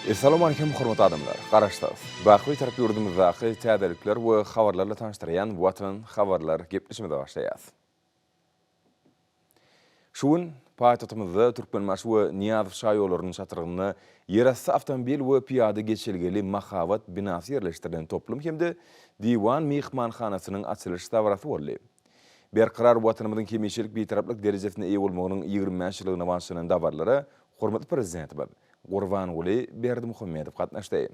Essalawmalikim hormatly adamlar! Garaşsyz, baky Bitarap ýurdumyzdaky täzelikler we habarlarla tanyşdyrýan Watan habarlar gepleşigimize başlaýas. Şu gün paýtagtymyzda Türkmenbaşy we Nyýazow şaýollarynyň çatrygynda ýerasty awtomobil we pyýada geçelgeli mahabat binasy ýerleşdirilen toplum hem-de Diwan myhmanhanasynyň açylyş dabarasy boldy. Berkarar Watanymyzyň hemişelik Bitaraplyk derejesine eýe bolmagynyň 25 ýyllygyna bagyşlanan dabaralara hormatly Prezidentimiz Gurbanguly Berdimuhamedow gatnaşdy.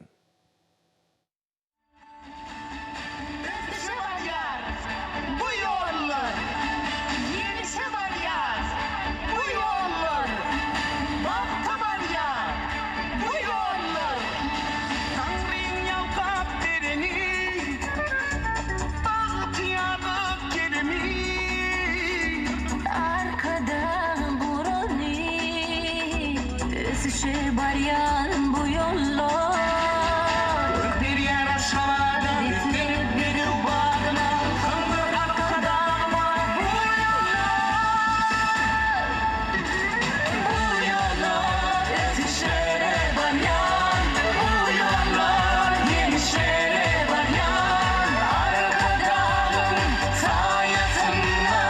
Ösüşe barýar bu ýollar, Ýeňşe barýar bu ýollar, Bagta barýar bu ýollar. Taňryň ýalkap bereni, Bagtyýarlyk keremi. Arkadag gurany, Ösüşe barýan bu ýollar. Görk berýär Aşgabada, Beslenip bedew badyna, Tamdyr Arkadagyma bu ýollar. Bu ýollar ösüşlere barýan, Bu ýollar ýeňişlere barýan, Arkadagyň saýasynda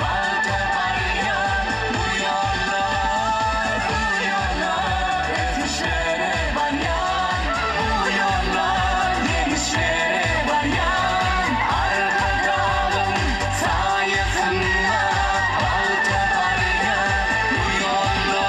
bagta barýan bu ýollar, bu ýollar ösüşlere barýan, bu ýollar ýeňişlere barýan, Arkadagyň saýasynda bagta barýan bu ýollar.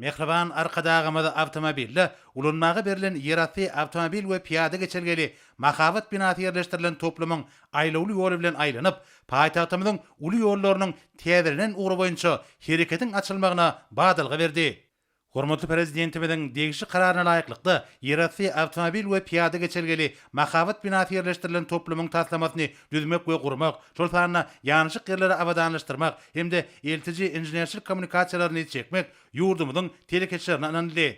Mähriban Arkadagymyz awtomobilde ulanmaga berlen ýerasty awtomobil we pyýada geçelgeli mahabat binasy ýerleşdirilen toplumyň aýlawly ýoly bilen aýlanyp, paýtagtymyzyň uly ýollarynyň täzelenen ugry boýunça hereketiň açylmagyna badalga berdi. Hormatly Prezidentimiziň degişli Kararyna laýyklykda, ýerasty awtomobil we pyýada geçelgeli mahabat binasy ýerleşdirilen toplumyň taslamasyny düzmek we gurmak, şol sanda ýanaşyk ýerleri abadanlaşdyrmak hem-de eltiji inženerçilik kommunikasiýalaryny çekmek ýurdumyzyň telekeçilerine ynanyldy.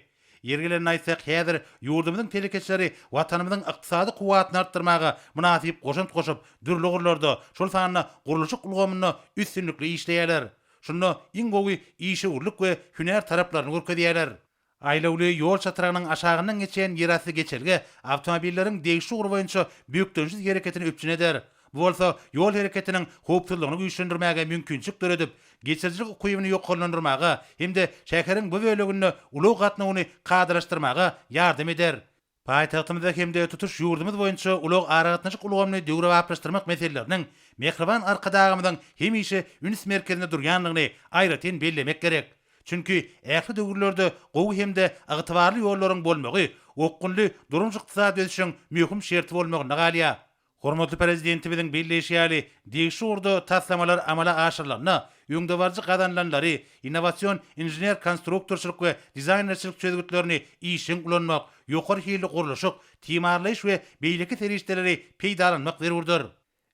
Ýeri gelende aýtsak, häzir ýurdumyzyň telekeçileri Watanymyzyň ykdysady kuwwatyny artdyrmaga mynasyp goşant goşup, dürli ugurlarda, şol sanda gurluşyk ulgamynda üstünlikli işleýärler. Şunda iň gowy işewürlik we hünär taraplaryny görkezýärler. Aýlawly ýol çatrygynyň aşagyndan geçýän ýerasty geçelge awtomobilleriň degişli ugry boýunça bökdençsiz hereketini üpjün eder. Bu bolsa ýol hereketiniň howpsuzlygyny güýçlendirmäge mümkinçilik döredip, geçirijilik ukybyny ýokarlandyrmaga hem-de şäheriň bu böleginde ulag gatnawyny kadalaşdyrmaga ýardam eder. Paýtagtymyzda hem-de tutuş ýurdumyz boýunça ulag-aragatnaşyk ulgamyny döwrebaplaşdyrmak meseleleriniň mähriban Arkadagymyzyň hemişe üns merkezinde durýandygyny aýratyn bellemek gerek. Çünki ähli döwürlerde gowy hem-de ygtybarly ýollaryň bolmagy okgunly durmuş-ykdysady ösüşiň möhüm şerti bolmagynda galýar. Hormatly Prezidentimiziň belleýşi ýaly, degişli ugurda taslamalar amala aşyrylanda, öňdebaryjy gazanylanlary, innowasion inžener-konstruktorçylyk we dizaýnerçilik çözgütlerini işjeň ulanmak, ýokary hilli gurluşyk, timarlaýyş we beýleki serişdeleri peýdalanmak zerurdyr.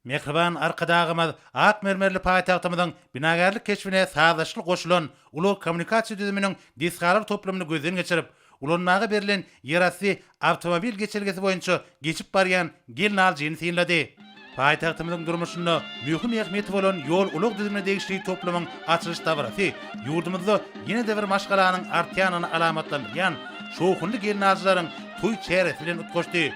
Mähriban Arkadagymyz ak mermerli paýtagtymyzyň binagärlik keşbine sazlaşykly goşulan ulag-kommunikasiýa düzüminiň desgalar toplumyny gözden geçirip, Ulanmaga berlen ýerasty awtomobil geçelgesi boýunça geçip barýan gelnaljyny synlady. Paýtagtymyzyň durmuşynda möhüm ähmiýeti bolan ýol-ulag düzümine degişli toplumyň açylyş dabarasy ýurdumyzda ýene-de bir maşgalanyň artýanyny alamatlandyrýan şowhunly gelnaljylaryň toý çäresi bilen utgaşdy.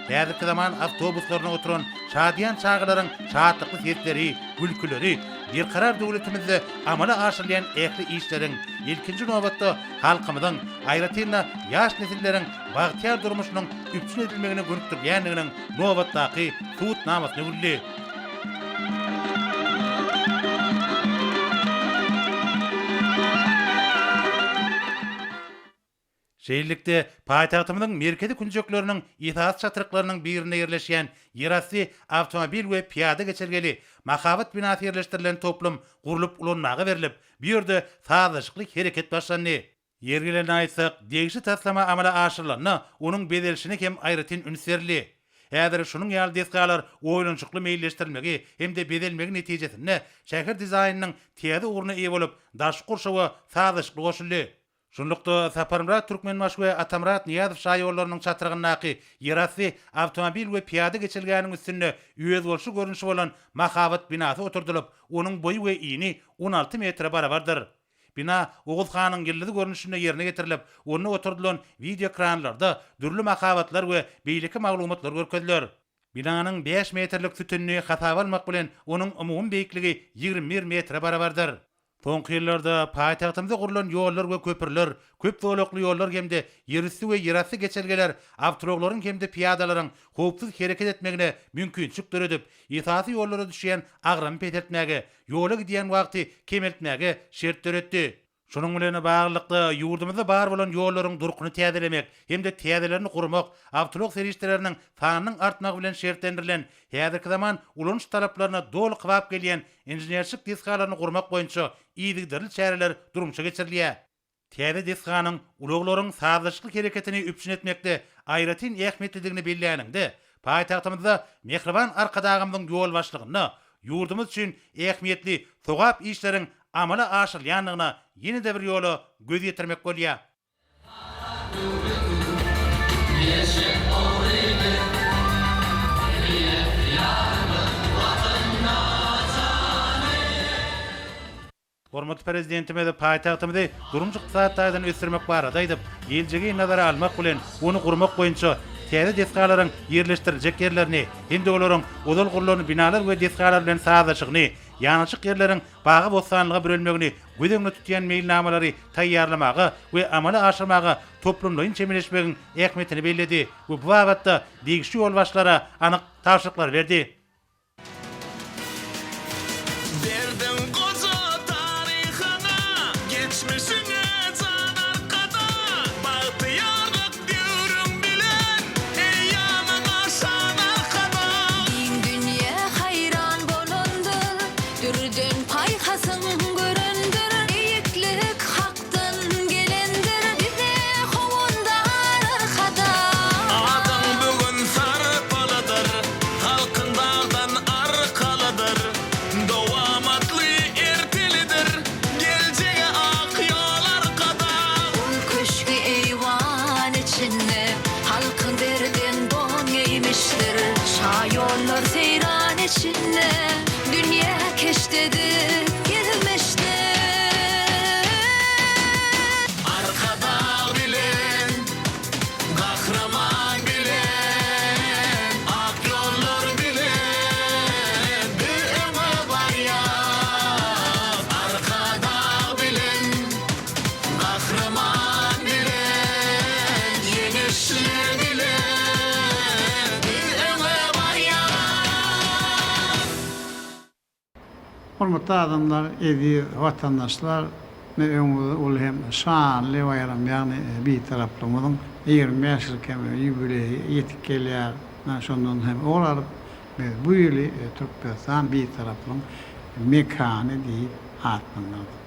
Häzirki zaman awtobuslarynda oturan şadyýan çagalaryň şatlykly sesleri, gülküleri Berkarar döwletimizde amala aşyrylýan ähli işleriň, ilkinji nobatda, halkymyzyň, aýratyn-da, ýaş nesilleriň bagtyýar durmuşynyň üpjün edilmegine gönükdirilýändiginiň nobatdaky subutnamasyna öwrüldi. Şeýlelikde, paýtagtymyzyň merkezi künjekleriniň esasy çatryklarynyň birinde ýerleşýän ýerasty awtomobil we pyýada geçelgeli mahabat binasy ýerleşdirilen toplum gurlup ulanmaga berlip, bu ýerde sazlaşykly hereket başlandy. Ýeri gelende aýtsak, degişli taslama amala aşyrylanda onuň bezelişine hem aýratyn üns berildi. Häzir şunuň ýaly desgalar oýlanyşykly meýilleşdirilmegi hem-de bezelmegi netijesinde şäher dizaýnynyň täze ugruna eýe bolup, daşky gurşawa sazlaşykly goşuldy. Şunlukda, Saparmyrat Türkmenbaşy we Atamyrat Nyýazow şaýollarynyň çatrygyndaky ýerasty awtomobil we pyýada geçelgäniň üstünde özboluşly görnüşi bolan mahabat binasy oturdylyp, onuň boýy we ini 16 metre barabardyr. Bina Oguz hanyň ýyldyzy görnüşinde ýerine ýetirilip, onda oturdylan wideoekranlarda dürli mahabatlar we beýleki maglumatlar görkeziler. Binanyň bäş metrlik sütünini hasaba almak bilen, onuň umumy beýikligi 21 metre barabardyr. Soňky ýyllarda paýtagtymyzda gurlan ýollar we köprüler, köp zolakly ýollar hem-de ýerüsti we ýerasty geçelgeler awtoulaglaryň hem-de pyýadalaryň howpsuz hereket etmegine mümkinçilik döredip, esasy ýollara düşýän agramy peseltmäge, ýola gidýän wagty kemeltmäge şert döretdi. Şunuň bilen baglylykda, ýurdumyzda bar bolan ýollaryň durkuny täzelemek hem-de täzelerini gurmak awtoulag serişdeleriniň sanynyň artmagy bilen şertlendirilen häzirki zaman ulanyş talaplaryna doly kybap gelýän inženerçilik desgalaryny gurmak boýunça yzygiderli çäreler durmuşa geçirilýär. Täze desganyň ulaglaryň sazlaşykly hereketini üpjün etmekde aýratyn ähmiýetlidigini belläniňde, paýtagtymyzda mähriban Arkadagymyzyň ýolbaşçylygynda ýurdumyz üçin ähmiýetli sogap işleriň amala aşyrylýandygyna ýene-de bir ýola göz ýetirmek bolýar. Hormatly Prezidentimiz paýtagtymyzy durmuş-ykdysady taýdan ösdürmek barada aýdyp, geljegi nazara almak bilen, ony gurmak boýunça täze desgalaryň ýerleşdiriljek ýerlerini hem-de olaryň ozal gurlan binalar we desgalar bilen sazlaşygyny, ýanaşyk ýerleriň bagy-bossanlyga bürelmegini göz öňünde tutýan meýilnamalary taýýarlamaga we amala aşyrmaga toplumlaýyn çemeleşmegiň ähmiýetini belledi we bu babatda degişli ýolbaşçylara anyk tabşyryklary berdi. Berdiň goja taryhyňa, geçmişiňe jan arkadag, Bagtyýarlyk döwrüň bilen eýýamyňa şan arkadag. Giň dünýä haýran bolandyr, Dürden paýhasyň görendir, Beýiklik Hakdan gelendir, Bize howandar Arkadag. Adyň bu gün sarpalydyr, Halkyň dagdan arkalydyr, Dowamatly ertelidir, Geljege ak ýol Arkadag. Ol köşgi eýwan içinde Halkyň derden don geýmişdir. Şaýollar seýran içinde Dünýä keşt edip gezmişdir. Arkadag bilen Gahryman bilen, ak ýollar bilen biz öňe barýas. Arkadag bilen, Gahryman bilen, ýeňişler bilen biz öňe barýas. Hormatly adamlar, eziz watandaşlar, ine öňümizde uly hem şanly baýram, ýagny Bitaraplygymyzyň 25 ýyllyk hem ýubileýi ýetip gelýär. Ine şondan hem ugur alyp, biz bu ýyly Türkmenistan Bitaraplygyň mekany diýip atlandyrdyk.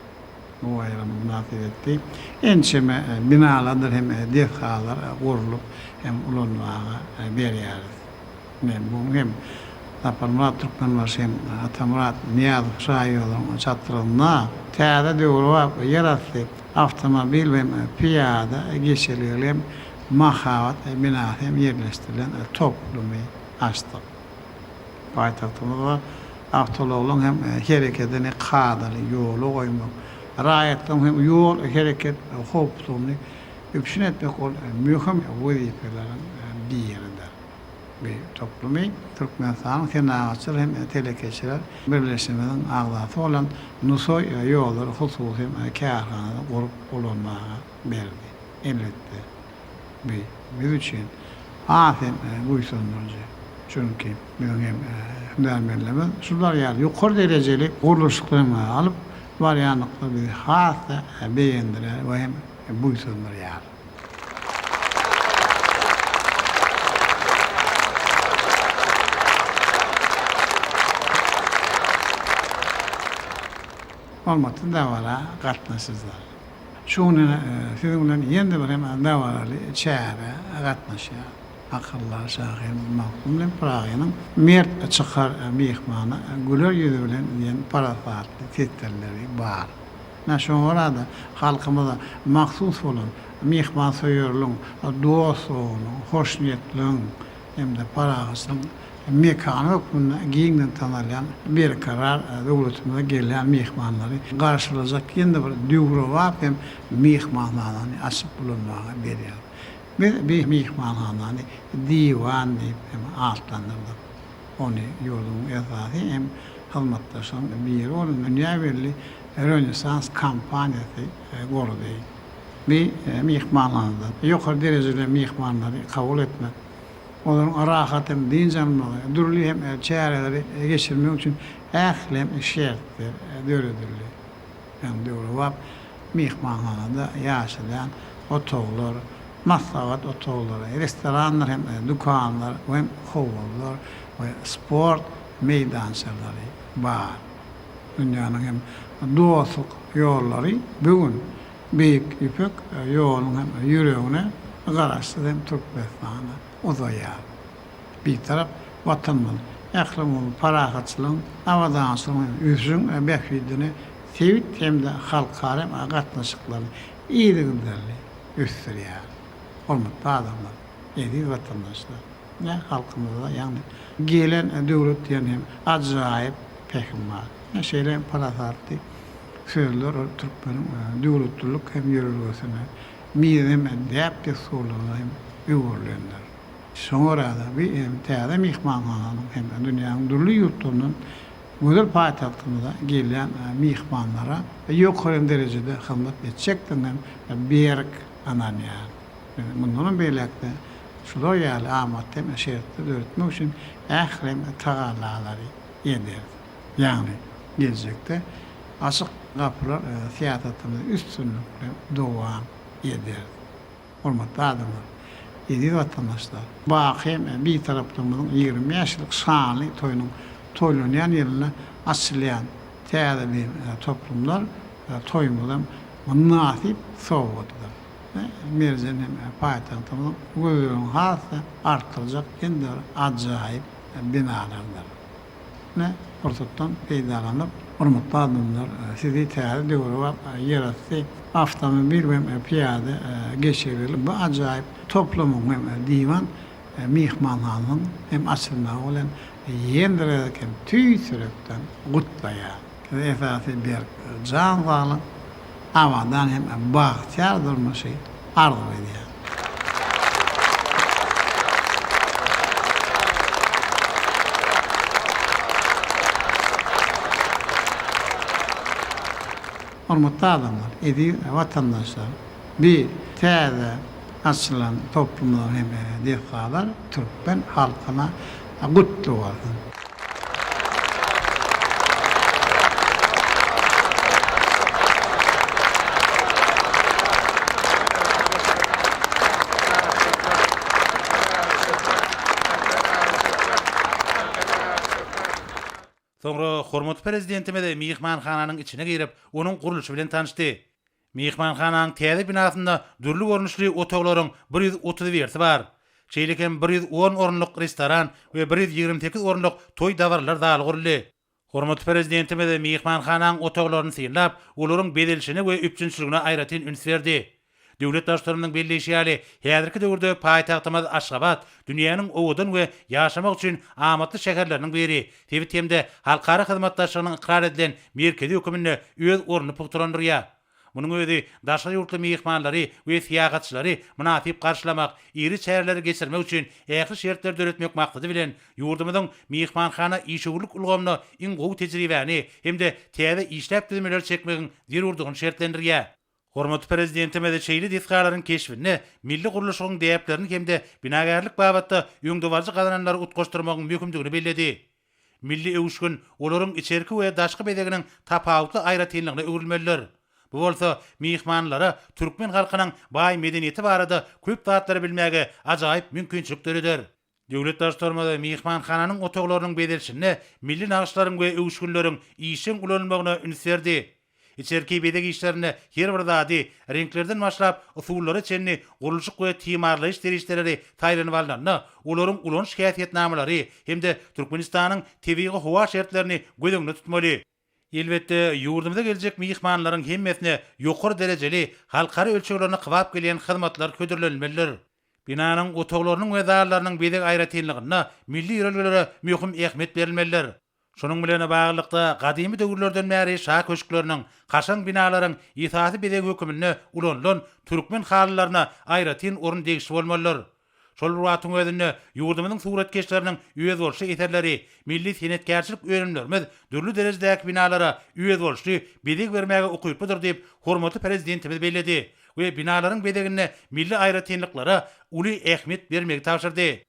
Bu baýram mynasybetli ençeme binalardyr hem desgalar gurlup hem ulanmaga berýäris. Men bu gün hem Saparmyrat Türkmenbaşy hem Atamyrat Nyýazow şaýolunyň çatrygynda täze döwrebap ýerasty awtomobil hem pyýada geçelgeli hem mahabat binasy hem ýerleşdirilen toplumy açdyk. Paýtagtymyzda awtoulaglaryň hem herekedini kadaly ýola goýmak, raýatlaryň hem ýol hereket howpsuzlygyny üpjün etmek ol möhüm wezipeleriň biridir. Bu toplumy Türkmenistanyň Senagatçylar hem telekeçiler birleşmesiniň agzasy bolan Nusaý ýollary hususy kärhanasy gurup ulanmaga berdi. Elbetde, bu biz üçin has hem buýsandyryjy. Çünki biziň hem hünärmenlerimiz şular ýaly ýokary derejeli gurluşyklary alyp barýandyklary bizi has-da begendirýär we hem buýsandyrýar. Hormatly dabara gatnaşyjylar! Şu gün ine siziň bilen ýene-de bir hem dabaraly çärä gatnaşýarys. Akyldar şahyrymyz Magtymguly Pyragynyň Mert çykar myhmana güler ýüzi bilen diýen parasatly setirleri bar. Ine şoňa görä-de halkymyza mahsus bolan myhmansöýerligiň, dostlugynyň, hoşniýetliligiň hem-de parahatçylygyň mekany hökmünde giňden tanalýan Berkarar döwletimize gelýän myhmanlary garşylajak ýene bir döwrebap hem myhmanhanany açyp ulanmaga berýär. Biz bu myhmanhanany Diwan diýip hem atlandyrdyk. Ony ýurduň esasy hem hyzmatdaşlaryň biri bolan dünýä belli Rönesans kompaniýasy gurdy. Bu myhmanhanada ýokary derejeli myhmanlary kabul etmek, olaryň rahat hem dynç almagy, dürli hem çäreleri geçirmek üçin ähli hem şertler döredildi. Ýagny döwrebap myhmanhanada ýaşalýan otaglar, maslahat otaglary, restoranlar hem dükanlar we howuzlar we sport meýdançalary bar. Dünýäniň hem dostluk ýollary bu gün Beýik Ýüpek ýolunyň hem ýüregine Garaşsyz hem Türkmenistana uzaýar. Bitarap Watanymyz ählumumy parahatçylygyň, abadançylygyň hem ösüşiň bähbidine sebit hem-de halkara gatnaşyklaryny yzygiderli ösdürýär. Hormatly adamlar, eziz watandaşlar! Ine, halkymyzda, ýagny Gelen döwlet diýen hem ajaýyp pähim bar. Ine, şeýle hem parasatly sözler ol türkmeniň döwletlilik hem ýörelgesine, mizem däp-dessurlaryna hem öwrülendir. Şoňa görä-de, bu hem täze myhmanhananyň hem dünýäniň dürli ýurtlaryndan gözel paýtagtymyza gelýän myhmanlara ýokary derejede hyzmat etjekdigine hem berk ynanýaryn. Biz mundanam beýläk-de şular ýaly amatly hem şertleri döretmek üçin ähli hem tagallalary ederis. Ýagny, geljekde Açyk gapylar syýasatymyzy üstünlikli dowam ederis. Hormatly adamlar, eziz watandaşlar! Baky hem Bitaraplygymyzyň 25 ýyllyk şanly toýunyň toýlanýan ýylynda açylýan täze toplumlar toýumyza mynasyp sowgatdyr we merjen hem paýtagtymyzyň gözelligini has-da artdyrjak ýene-de bir ajaýyp binalardyr. Ine, pursatdan peýdalanyp, hormatly adamlar, sizi täze döwrebap ýerasty awtomobil we pyýada geçelgeli bu ajaýyp toplumyň hem diwan myhmanhanasynyň hem açylmagy bilen ýene bir gezek hem tüýs ýürekden gutlaýaryn. Size esasy berk jan saglyk, abadan hem bagtyýar durmuşy arzuw edýärin. Hormatly adamlar, eziz watandaşlar! Bi täze açylan toplumlar hem desgalar türkmen halkyna gutly bolsun! Soňra hormatly Prezidentimiz myhmanhananyň içine girip, onuň gurluşy bilen tanyşdy. Myhmanhananyň täze binasynda dürli görnüşli otaglaryň 131-si bar. Şeýle hem 110 orunlyk restoran we 128 orunlyk toý-dabaralar zaly guruldy. Hormatly Prezidentimiz myhmanhananyň otaglaryny synlap, olaryň bezelişine we üpjünçiligine aýratyn üns berdi. Döwlet Baştutanymyzyň belleýşi ýaly, häzirki döwürde paýtagtymyz Aşgabat dünýäniň owadan we ýaşamak üçin amatly şäherleriniň biri, sebit hem-de halkara hyzmatdaşlygynyň ykrar edilen merkezi höküminde öz ornuny pugtalandyrýar. Munuň özi daşary ýurtly myhmanlary we syýahatçylary mynasyp garşylamak, iri çäreleri geçirmek üçin ähli şertleri döretmek maksady bilen, ýurdumyzyň myhmanhana işewürlik ulgamyna iň gowy tejribäni hem-de täze işläp düzmeleri çekmegiň zerurdygyny şertlendirýär. Hormatly Prezidentimiz şeýle desgalaryň keşbinde milli gurluşygyň däplerini hem-de binagärlik babatda öňdebaryjy gazananlary utgaşdyrmagyň möhümdigini belledi. Milli öwüşgin olaryň içerki we daşky bezeginiň tapawutly aýratynlygyna öwrülmelidir. Bu bolsa myhmanlara türkmen halkynyň baý medeniýeti barada köp zatlary bilmäge ajaýyp mümkinçilik döreder. Döwlet Baştutanymyz myhmanhananyň otaglarynyň bezelişinde milli nagyşlaryň we öwüşginleriň işjeň ulanylmagyna üns berdi. Içerki bezeg işlerinde her bir zady, reňklerden başlap, usullara çenli gurluşyk we timarlaýyş serişdeleri saýlanyp alnanda, olaryň ulanyş häsiýetnamalary hem-de Türkmenistanyň tebigy howa şertlerini göz öňünde tutmaly. Elbetde, ýurdumyza geljek myhmanlaryň hemmesine ýokary derejeli, halkara ölçeglerine kybap gelýän hyzmatlar hödürlenilmelidir. Binanyň otaglarynyň we zallarynyň bezeg aýratynlygynda milli ýörelgelere möhüm ähmiýet berilmelidir. Şunuň bilen baglylykda, gadymy döwürlerden bäri şa köşkleriniň, kaşaň binalaryň esasy bezegi höküminde ulanylan türkmen halylaryna aýratyn orun degişli bolmalydyr. Şol bir wagtyň özünde, ýurdumyzyň suratkeşleriniň özboluşly eserleri, milli senetkärçilik önümlerimiz dürli derejedäki binalara özboluşly bezeg bermäge ukyplydyr diýip, hormatly Prezidentimiz belledi we binalaryň bezeginde milli aýratynlyklara uly ähmiýet bermegi tabşyrdy.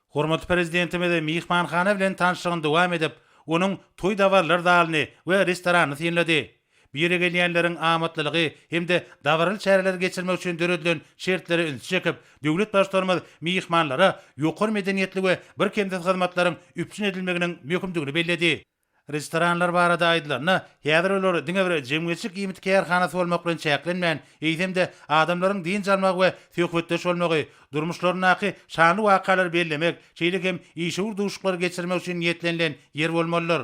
Hormatly Prezidentimiz myhmanhana bilen tanyşlygyny dowam edip, onuň toý-dabaralar zalyny we restoranyny synlady. Bu ýere gelýänleriň amatlylygy hem-de dabaraly çäreleri geçirmek üçin döredilen şertlere ünsi çekip, döwlet Baştutanymyz myhmanlara ýokary medeniýetli we birkemsiz hyzmatlaryň üpjün edilmeginiň möhümdigini belledi. Restoranlar barada aýdylanda, häzir olar diňe bir jemgyýetçilik iýmit kärhanasy bolmak bilen çäklenmän, eýsem-de, adamlaryň dynç almagy we söhbetdeş bolmagy, durmuşlaryndaky şanly wakalary bellemek, şeýle hem işewür duşuşyklary geçirmek üçin niýetlenilen ýer bolmalydyr.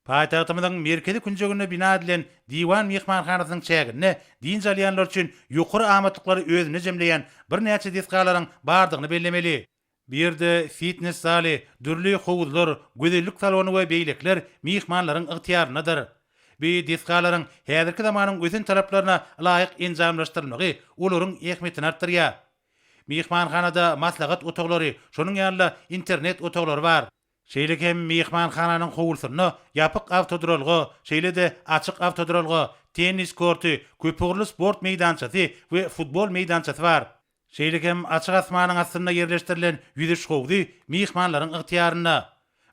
Paýtagtymyzyň merkezi künjeginde bina edilen Diwan myhmanhanasynyň çäginde dynç alýanlar üçin ýokary amatlyklary özünde jemleýän birnäçe desgalaryň bardygyny bellemeli. Bu ýerde fitnes zaly, dürli howuzlar, gözellik salony we beýlekiler myhmanlaryň ygtyýaryndadyr. Bu desgalaryň häzirki zamanyň ösen talaplaryna laýyk enjamlaşdyrylmagy olaryň ähmiýetini artdyrýar. Myhmanhanada maslahat otaglary, şonuň ýaly-da internet otaglary bar. Şeýle hem myhmanhananyň howlusynda ýapyk awtoduralga, şeýle-de açyk awtoduralga, tennis korty, köpugurly sport meýdançasy we futbol meýdançasy bar. Şeýle hem açyk asmanyň astynda ýerleşdirilen ýüzüş howzy myhmanlaryň ygtyýarynda.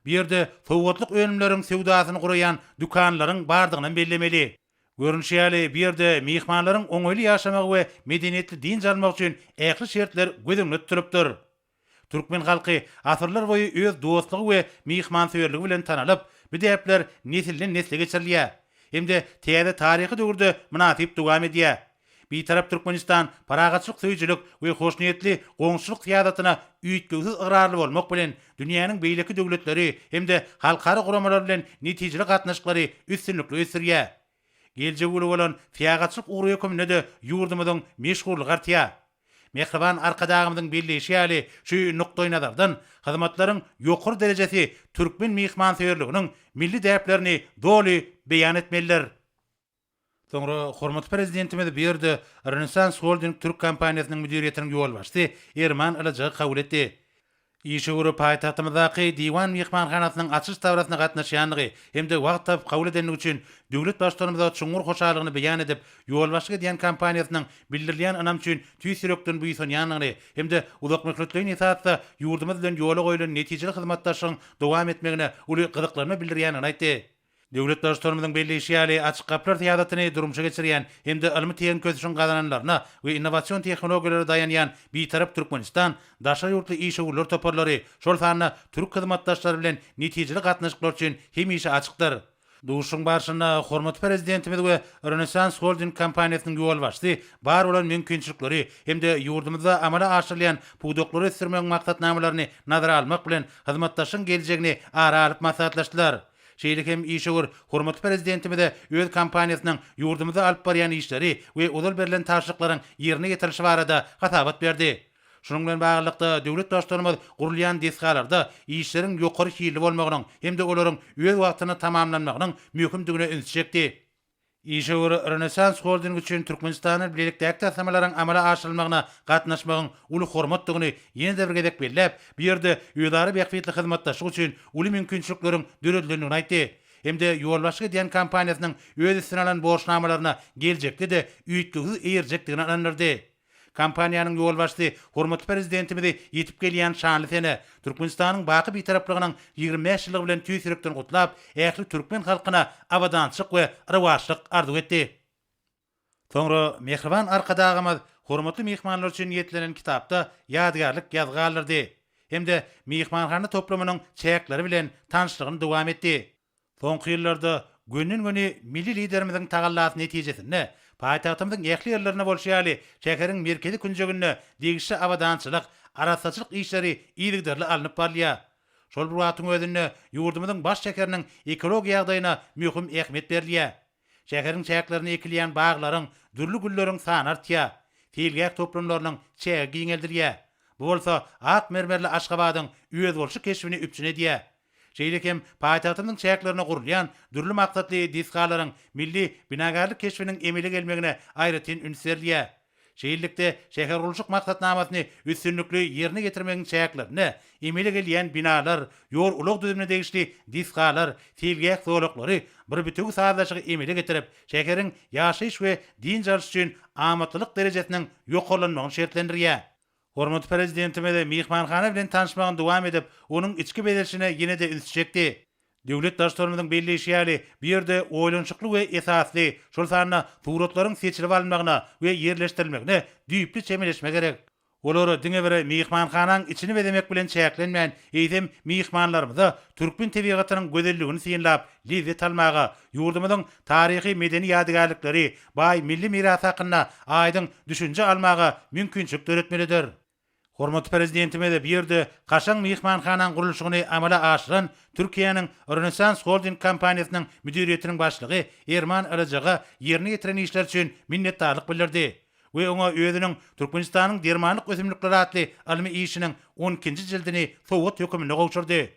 Bu ýerde sowgatlyk önümleriň söwdasyny guraýan dükanlaryň bardygynam bellemeli. Görnüşi ýaly, bu ýerde myhmanlaryň oňaýly ýaşamagy we medeniýetli dynç almagy üçin ähli şertler göz öňünde tutulypdyr. Türkmen halky asyrlar boýy öz dostlugy we myhmansöýerligi bilen tanalyp, bu däpler nesilden-nesle geçirilýär hem-de täze taryhy döwürde mynasyp dowam edýär. Bitarap Türkmenistan parahatçylyk söýüjilik we hoşniýetli goňşuçylyk syýasatyna üýtgewsiz ygrarly bolmak bilen, dünýäniň beýleki döwletleri hem-de halkara guramalary bilen netijeli gatnaşyklary üstünlikli ösdürýär. Geljegi uly bolan syýahatçylyk ugry höküminde-de ýurdumyzyň meşhurlygy artýar. Mähriban Arkadagymyzyň belleýşi ýaly, şu nukdaýnazardan, hyzmatlaryň ýokary derejesi türkmen myhmansöýerliginiň milli däplerini doly beýan etmelidir. Soňra hormatly Prezidentimiz bu ýerde Rönesans Holding türk kompaniýasynyň müdiriýetiniň ýolbaşçysy Erman Ylyjagy kabul etdi. Işewür paýtagtymyzdaky Diwan myhmanhanasynyň açylyş dabarasyna gatnaşýandygy hem-de wagt tapyp kabul edendigi üçin döwlet Baştutanymyza çuňňur hoşallygyny beýan edip, ýolbaşçylyk edýän kompaniýasynyň bildirilýän ynam üçin tüýs ýürekden buýsanýandygyny hem-de uzakmöhletleýin esasda ýurdumyz bilen ýola goýlan netijeli hyzmatdaşlygyň dowam etmegine uly gyzyklanma bildirýändigini aýtdy. Döwlet Baştutanymyzyň belleýşi ýaly, Açyk gapylar syýasatyny durmuşa geçirýän hem-de ylmy-tehniki ösüşiň gazananlaryna we innowasion tehnologiýalara daýanýan Bitarap Türkmenistan daşary ýurtly işewürler toparlary, şol sanda türk hyzmatdaşlary bilen netijeli gatnaşyklar üçin hemişe açykdyr. Duşuşygyň barşynda hormatly Prezidentimiz we Rönesans Holding kompaniýasynyň ýolbaşçysy bar bolan mümkinçilikleri hem-de ýurdumyzda amala aşyrylýan pudaklary ösdürmegiň maksatnamalaryny nazara almak bilen, hyzmatdaşlygyň geljegini ara alyp maslahatlaşdylar. Şeýle hem işewür hormatly Prezidentimize öz kompaniýasynyň ýurdumyzda alyp barýan işleri we ozal berlen tabşyryklaryň ýerine ýetirilişi barada hasabat berdi. Şunuň bilen baglylykda, döwlet Baştutanymyz gurulýan desgalarda işleriň ýokary hilli bolmagynyň hem-de olaryň öz wagtynda tamamlanmagynyň möhümdigine ünsi çekdi. Işewür Rönesans Holding üçin Türkmenistanda bilelikdäki taslamalaryň amala aşyrylmagyna gatnaşmagyň uly hormatdygyny ýene-de bir gezek belläp, bu ýerde özara bähbitli hyzmatdaşlyk üçin uly mümkinçilikleriň döredilendigini aýtdy hem-de ýolbaşçylyk edýän kompaniýasynyň öz üstüne alan borçnamalaryna geljekde-de üýtgewsiz eýerjekdigine ynandyrdy. Kompaniýanyň ýolbaşçysy hormatly Prezidentimizi ýetip gelýän şanly sene, Türkmenistanyň baky Bitaraplygynyň 25 ýyllygy bilen tüýs ýürekden gutlap, ähli türkmen halkyna abadançylyk we rowaçlyk arzuw etdi. Soňra mähriban Arkadagymyz hormatly myhmanlar üçin niýetlenen kitapda ýadygärlik ýazgy galdyrdy hem-de myhmanhana toplumynyň çäkleri bilen tanyşlygyny dowam etdi. Soňky ýyllarda Gönden-göni milli Liderimiziň tagallasy netijesinde, paýtagtymyzyň ähli ýerlerinde bolşy ýaly, şäheriň merkezi künjeginde degişli abadançylyk, arassaçylyk işleri yzygiderli alnyp barylýar. Şol bir wagtyň özünde ýurdumyzyň baş şäheriniň ekologiýa ýagdaýyna möhüm ähmiýet berilýär. Şäheriň çäklerinde ekilýän baglaryň, dürli gülleriň sany artýar. Seýilgäh toplumlarynyň çägi giňeldilýär. Bu bolsa ak mermerli Aşgabadyň özboluşly keşbini üpjün edýär. Şeýle hem paýtagtymyzyň çäklerinde gurulýan dürli maksatly desgalaryň milli binagärlik keşbiniň emele gelmegine aýratyn üns berilýär. Şeýlelikde, şähergurluşyk maksatnamasyny üstünlikli ýerine ýetirmegiň çäklerinde emele gelýän binalar, ýol-ulag düzümine degişli desgalar, seýilgäh zolaklary bir bitewi sazlaşygy emele getirip, şäheriň ýaşaýyş we dynç alyş üçin amatlylyk derejesiniň ýokarlanmagyny şertlendirýär. Hormatly Prezidentimiz myhmanhana bilen tanyşmagyny dowam edip, onuň içki bezelişine ýene-de üns çekdi. Döwlet Baştutanymyzyň belleýşi ýaly, bu ýerde oýlanyşykly we esasly, şol sanda suratlaryň seçilip alynmagyna we ýerleşdirilmegine düýpli çemeleşme gerek. Olar diňe bir myhmanhanaň içini bezemek bilen çäklenmän, eýsem, myhmanlarymyza türkmen tebigatynyň gözelligini synlap, lezzet almaga, ýurdumyzyň taryhy-medeni ýadygärlikleri, baý milli mirasy hakynda aýdyň düşünje almaga mümkinçilik döretmelidir. Hormatly Prezidentimiz bu ýerde kaşaň myhmanhanaň gurluşygyny amala aşyran Türkiýäniň Rönesans Holding kompaniýasynyň müdiriýetiniň başlygy Erman Ylyjaga ýerine ýetiren işleri üçin minnetdarlyk bildirdi we oňa özüniň Türkmenistanyň dermanlyk ösümlikleri atly ylmy işiniň on ikinji jildini sowgat höküminde gowşurdy.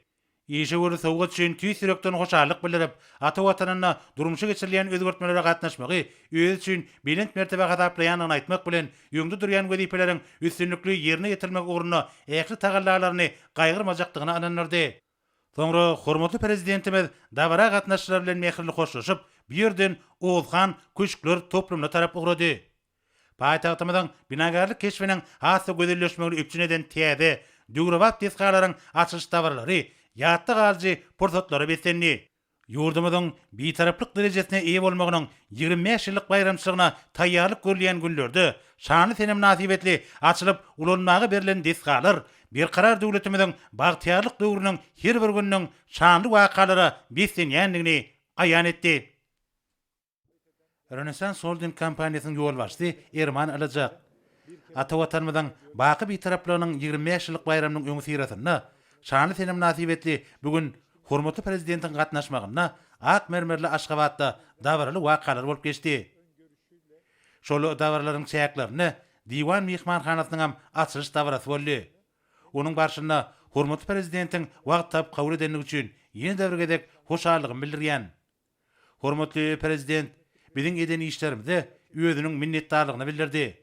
Işewür sowgat üçin tüýs ýürekden hoşallyk bildirip, ata Watanynda durmuşa geçirilýän özgertmelere gatnaşmagy özi üçin belent mertebe hasaplaýandygyny aýtmak bilen, öňde durýan wezipeleriň üstünlikli ýerine ýetirilmegi ugrunda ähli tagallalaryny gaýgyrmajakdygyna ynandyrdy. Soňra hormatly Prezidentimiz dabara gatnaşyjylar bilen mähirli hoşlaşyp, bu ýerden Oguzhan köşkler toplumyna tarap ugrady. Paýtagtymyzyň binagärlik keşbiniň has-da gözelleşmegini üpjün eden täze, döwrebap desgalaryň açylyş dabaralary ýatda galyjy pursatlara beslendi. Ýurdumyzyň Bitaraplyk derejesine eýe bolmagynyň 25 ýyllyk baýramçylygyna taýýarlyk görülýän günlerde şanly sene mynasybetli açylyp ulanmaga berlen desgalar Berkarar döwletimiziň bagtyýarlyk döwrüniň her bir gününiň şanly wakalara beslenýändigini aýan etdi. Rönesans Holding kompaniýasynyň ýolbaşçysy Erman Ylyjak, Ata Watanymyzyň baky Bitaraplygynyň 25 ýyllyk baýramynyň öňüsyrasynda şanly sene mynasybetli bu gün hormatly Prezidentiň gatnaşmagynda ak mermerli Aşgabatda dabaraly wakalar bolup geçdi. Şol dabaralaryň çäklerinde Diwan myhmanhanasynyňam açylyş dabarasy boldy. Onuň barşynda hormatly Prezidentiň wagt tapyp kabul edendigi üçin ýene-de bir gezek hoşallygymy bildirýän. Hormatly Prezident biziň eden işlerimize özüniň minnetdarlygyny bildirdi.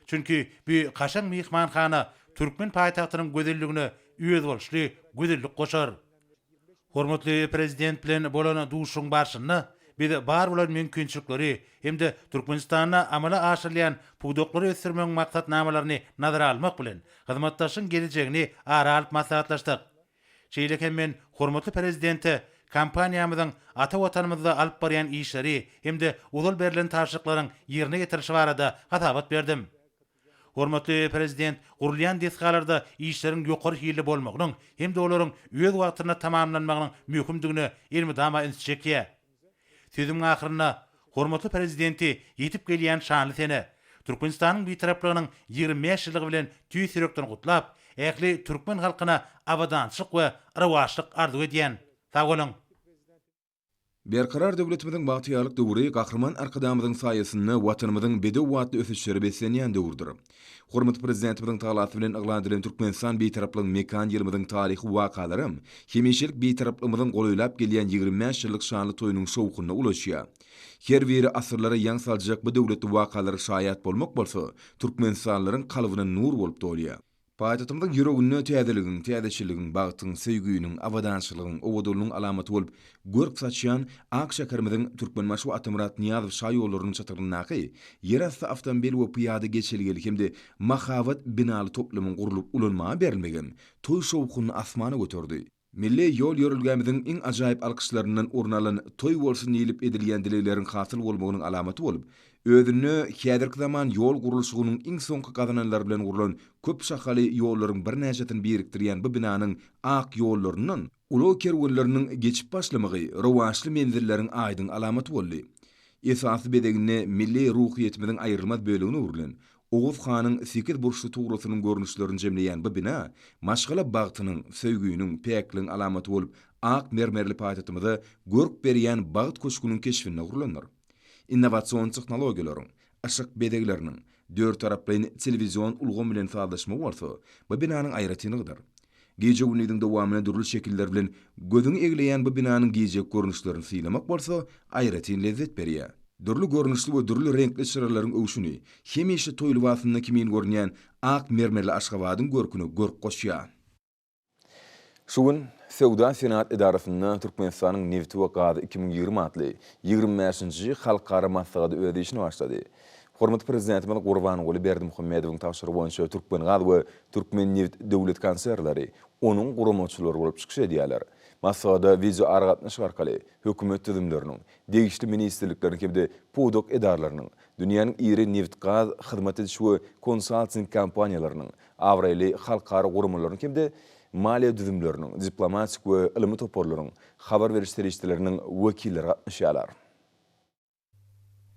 Çünki bu kaşaň myhmanhana türkmen paýtagtynyň gözelligine özboluşly gözellik goşar. Hormatly Prezident bilen bolan duşuşygyň barşynda biz bar bolan mümkinçilikleri hem-de Türkmenistanda amala aşyrylýan pudaklary ösdürmegiň maksatnamalaryny nazara almak bilen, hyzmatdaşlygyň gelejegini ara alyp maslahatlaşdyk. Şeýle hem men hormatly Prezidente kompaniýamyzyň ata Watanymyzda alyp barýan işleri hem-de ozal berlen tabşyryklaryň ýerine ýetirilişi barada hasabat berdim. Hormatly Prezident gurulýan desgalarda işleriň ýokary hilli bolmagynyň hem-de olaryň öz wagtynda tamamlanmagynyň möhümdigine elmydama üns çekýär. Sözümiň ahyrynda hormatly Prezidenti ýetip gelýän şanly sene, Türkmenistanyň Bitaraplygynyň 25 ýyllygy bilen tüýs ýürekden gutlap, ähli türkmen halkyna abadançylyk we rowaçlyk arzuw edýän. Sag boluň! Berkarar döwletimiziň bagtyýarlyk döwri Gahryman Arkadagymyzyň saýasynda Watanymyzyň bedew atly ösüşlere beslenýän döwürdir. Hormatly Prezidentimiziň tagalasy bilen yglan edilen Türkmenistan Bitaraplygyň mekan ýylymyzyň taryhy wakalaram hemişelik Bitaraplygymyzyň golaýlap gelýän 25 ýyllyk şanly toýunyň şowhunyna ulaşýar. Her biri asyrlara ýaň saljak bu döwletli wakalara şaýat bolmak bolsa, türkmenistanlylaryň kalbyna nur bolup dolýar. Paýtagtymyzyň ýüreginde täzeligiň, täzeçilligiň, bagtyň, söýginiň, abadançylygyň, owadanlygyň alamaty bolup görk saçýan ak şäherimiziň Türkmenbaşy we Atamyrat Nyýazow şaýollarynyň çatryndaky ýerasty awtomobil we pyýada geçelgeli hem-de mahabat binaly toplumyň gurlup ulanmaga berilmegem toý şowhunyny asmana göterdi. Milli ýol-ýörelgämiziň iň ajaýyp alkyşlaryndan orun alan Toý bolsun diýlip edilýän dilegleriň hasyl bolmagynyň alamaty bolup, özünde häzirki zaman ýol gurluşygynyň iň soňky gazananlary bilen gurlan köp şahaly ýollaryň birnäçesini birikdirýän bu binanyň ak ýollaryndan. Ulag kerwenleriniň geçip başlamagy rowaçly menzilleriň aýdyň alamaty boldy. Esasy bezeginde milli ruhyýetimiziň aýrylmaz bölegine öwrülen Oguz hanyň sekizburçly tugrasynyň görnüşlerini jemleýän bu bina maşgala bagtynyň, söýginiň, päkligiň alamaty bolup, ak mermerli paýtagtymyza görk berýän bagt köşgüniň keşbinde gurlandyr. Innowasion tehnologiýalaryň, yşyk bezegleriniň, dörttaraplaýyn telewizion ulgam bilen sazlaşmagy bolsa, bu binanyň aýratynlygydyr. Gije-gündiziň dowamynda dürli şekiller bilen gözüňi egleýän bu binanyň gijeki görnüşlerini synlamak bolsa, aýratyn lezzet berýär. Dürli görnüşli we dürli reňkli çyralaryň öwşüni hemişe toý lybasynda kimin görünýän ak mermerli Aşgabadyň görküne görk goşýar. Şu gün Söwda-senagat edarasynda Türkmenistanyň nebti we gazy 2020 atly 25-nji halkara maslahaty öz işine başlady. Hormatly Prezidentimiz Gurbanguly Berdimuhamedowyň tabşyrygy boýunça Türkmengaz we Türkmennebit döwlet konsernleri onuň guramaçylary bolup çykyş edýärler. Maslahata wideoaragatnaşyk arkaly hökümet düzümleriniň, degişli ministrlikleriň hem-de pudak edaralarynyň, dünýäniň iri nebitgaz hyzmat ediş we konsalting kompaniýalarynyň, abraýly halkara guramalarynyň hem-de maliýe düzümleriniň, diplomatik we ylmy toparlaryň, habar beriş serişdeleriniň wekilleri gatnaşýarlar.